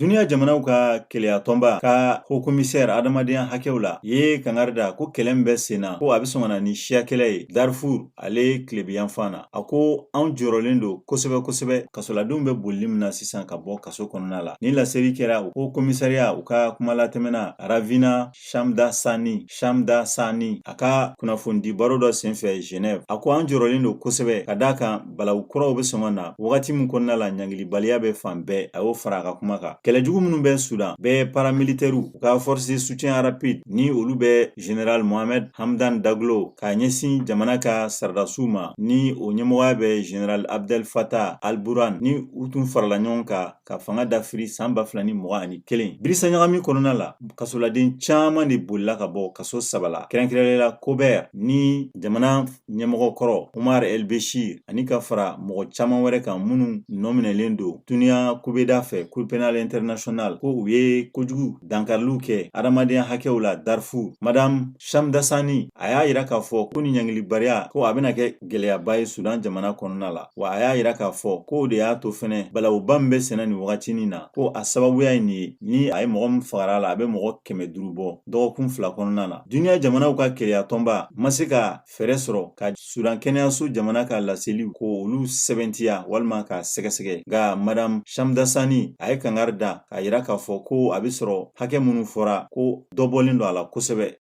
Duniya jamanaw ka kelenyatɔnba ka haut commissaire adamadenya hakɛw la ye kangari da ko kɛlɛ min bɛ sen na, ko a bɛ sɔn ka na ni siya kɛlɛ ye Darfur ale tilebinyanfan na. A ko anw jɔrɔlen don kosɛbɛ kosɛbɛ kasoladenw bɛ bolili min na sisan ka bɔ kaso kɔnɔna la. Ni laseli kɛra haut commissariat u ka kumalatɛmɛna Ravina Shamdasani, a ka kunnafonidi baro dɔ senfɛ Genève. A ko an jɔrɔlen don kosɛbɛ ka d'a kan balawu kuraw bɛ sɔn ka na wagati min kɔnɔna la, ɲangilibaliya bɛ fan bɛɛ. A y'o fara a ka kuma kan. Kɛlɛjugu minnu bɛ Sudan bɛɛ, paramilitairew u ka force de soutien rapide, ni olu bɛ général Mohamed Hamdan Daglo k'a ɲɛsin jamana ka sɔrɔdasiw ma, ni o ɲɛmɔgɔya bɛ général Abdel Fattah al-Burhan, ni u tun farala ɲɔgɔn kan ka fanga dafiri san 2021. Birisa ɲagami kɔnɔna la, kasoladen caman de bolila ka bɔ kaso saba la, kɛrɛnkɛrɛnnenya la Kober ni jamana ɲɛmɔgɔ kɔrɔ Omar El Bashir, ani ka fara mɔgɔ caman wɛrɛ kan minnu nɔminɛlen don duniya kubeda fɛ, Cour pénale internationale, ko u ye kojugu dankariliw kɛ adamadenya hakɛw la Darfur. Madame Shamdasani a y'a yira k'a fɔ ko ni ɲangilibaliya, ko a bɛna kɛ gɛlɛyaba ye Sudan jamana kɔnɔna la. Wa a y'a yira k'a fɔ k'o de y'a to fɛnɛ balawuba min bɛ senna nin wagatinin na, ko a sababuya ye nin ye. Ni a ye mɔgɔ min fagara la, a bɛ mɔgɔ 500 bɔ dɔgɔkun 2 kɔnɔna na. Duniya jamanaw ka kelenyatɔnba ma se ka fɛɛrɛ sɔrɔ ka Sudan kɛnɛyaso jamana ka laseliw ko olu sɛbɛntiya walima ka sɛgɛsɛgɛ. Nka Madame Shamdasani a ye kangari da k'a yira k'a fɔ ko a bɛ sɔrɔ hakɛ minnu fɔra, ko dɔ bɔlen don a la kosɛbɛ.